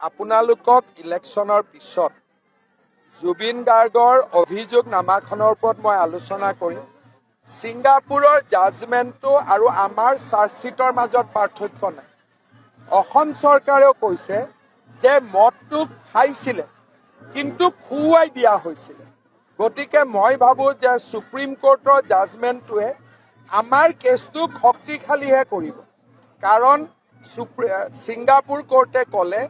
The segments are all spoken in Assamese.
আপোনালোকক ইলেকশ্যনৰ পিছত জুবিন গাৰ্গৰ অভিযোগ নামাখনৰ ওপৰত মই আলোচনা কৰিম। ছিংগাপুৰৰ জাজমেণ্টটো আৰু আমাৰ চাৰ্জশ্বিটৰ মাজত পাৰ্থক্য নাই। অসম চৰকাৰেও কৈছে যে মদটো খাইছিলে, কিন্তু খুওৱাই দিয়া হৈছিলে। গতিকে মই ভাবোঁ যে ছুপ্ৰিম কোৰ্টৰ জাজমেণ্টটোৱে আমাৰ কেছটোক শক্তিশালীহে কৰিব। কাৰণ ছিংগাপুৰ কোৰ্টে ক'লে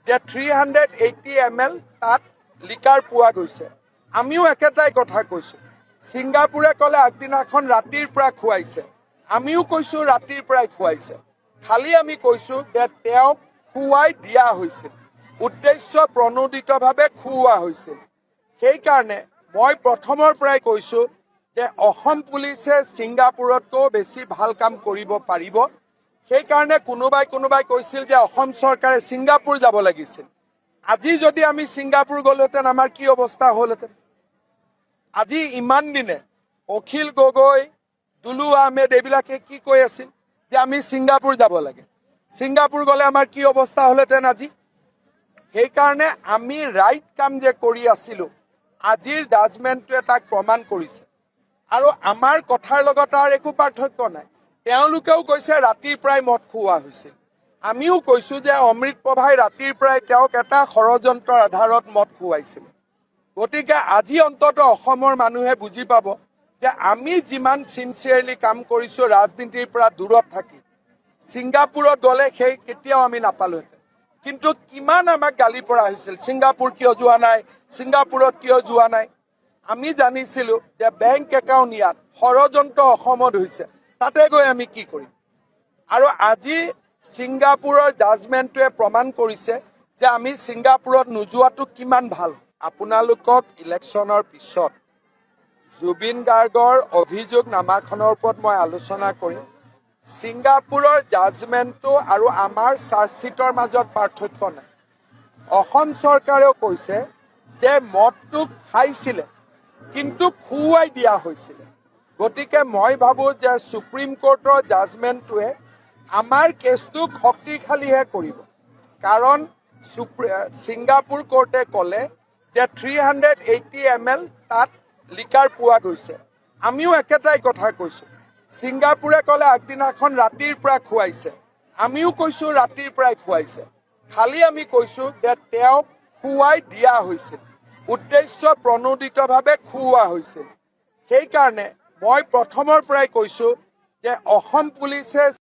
যে 380 ml তাত লিকাৰ পোৱা গৈছে। আমিও একেটাই কথা কৈছোঁ। ছিংগাপুৰে ক'লে আগদিনাখন ৰাতিৰ পৰা খুৱাইছে। আমিও কৈছোঁ ৰাতিৰ পৰাই খুৱাইছে। খালি আমি কৈছোঁ যে তেওঁক খুৱাই দিয়া হৈছিল, উদ্দেশ্য প্ৰণোদিতভাৱে খুওৱা হৈছিল। সেইকাৰণে মই প্ৰথমৰ পৰাই কৈছোঁ যে অসম পুলিচে ছিংগাপুৰতকৈও বেছি ভাল কাম কৰিব পাৰিব। সেইকাৰণে কোনোবাই কোনোবাই কৈছিল যে অসম চৰকাৰে ছিংগাপুৰ যাব লাগিছিল। আজি যদি আমি ছিংগাপুৰ গ'লোহেঁতেন, আমাৰ কি অৱস্থা হ'লহেঁতেন? আজি ইমান দিনে অখিল গগৈ, দুলু আহমেদ এইবিলাকে কি কৈ আছিল যে আমি ছিংগাপুৰ যাব লাগে। ছিংগাপুৰ গ'লে আমাৰ কি অৱস্থা হ'লহেঁতেন আজি? সেইকাৰণে আমি ৰাইট কাম যে কৰি আছিলো, আজিৰ জাজমেণ্টটোৱে তাক প্ৰমাণ কৰিছে। আৰু আমাৰ কথাৰ লগত আৰু একো পাৰ্থক্য নাই। তেওঁলোকেও কৈছে ৰাতিৰ পৰাই মদ খুওৱা হৈছিল। আমিও কৈছো যে অমৃত প্ৰভাই ৰাতিৰ পৰাই তেওঁক এটা ষড়যন্ত্ৰৰ আধাৰত মদ খুৱাইছিল। গতিকে আজি অন্ততঃ অসমৰ মানুহে বুজি পাব যে আমি যিমান চিনচিয়াৰলি কাম কৰিছো, ৰাজনীতিৰ পৰা দূৰত থাকি, ছিংগাপুৰত গ'লে সেই কেতিয়াও আমি নাপালোহেঁতেন। কিন্তু কিমান আমাক গালি পৰা হৈছিল, ছিংগাপুৰ কিয় যোৱা নাই, ছিংগাপুৰত কিয় যোৱা নাই। আমি জানিছিলো যে বেংক একাউণ্ট ইয়াত, ষড়যন্ত্ৰ অসমত হৈছে, তাতে গৈ আমি কি কৰিম? আৰু আজি ছিংগাপুৰৰ জাজমেণ্টটোৱে প্ৰমাণ কৰিছে যে আমি ছিংগাপুৰত নোযোৱাটো কিমান ভাল। আপোনালোকক ইলেকশ্যনৰ পিছত জুবিন গাৰ্গৰ অভিযোগ নামাখনৰ ওপৰত মই আলোচনা কৰিম। ছিংগাপুৰৰ জাজমেণ্টটো আৰু আমাৰ চাৰ্জশ্বিটৰ মাজত পাৰ্থক্য নাই। অসম চৰকাৰেও কৈছে যে মদটো খাইছিলে, কিন্তু খুওৱাই দিয়া হৈছিলে। গতিকে মই ভাবোঁ যে ছুপ্ৰিম কোৰ্টৰ জাজমেণ্টটোৱে আমাৰ কেছটোক শক্তিশালীহে কৰিব। কাৰণ ছিংগাপুৰ কোৰ্টে ক'লে যে 380 ml তাত লিকাৰ পোৱা গৈছে। আমিও একেটাই কথা কৈছোঁ। ছিংগাপুৰে ক'লে আগদিনাখন ৰাতিৰ পৰা খুৱাইছে। আমিও কৈছোঁ ৰাতিৰ পৰাই খুৱাইছে। খালি আমি কৈছোঁ যে তেওঁক খুৱাই দিয়া হৈছিল, উদ্দেশ্য প্ৰণোদিতভাৱে খুওৱা হৈছিল। সেইকাৰণে মই প্ৰথমৰ পৰাই কৈছোঁ যে অসম পুলিচে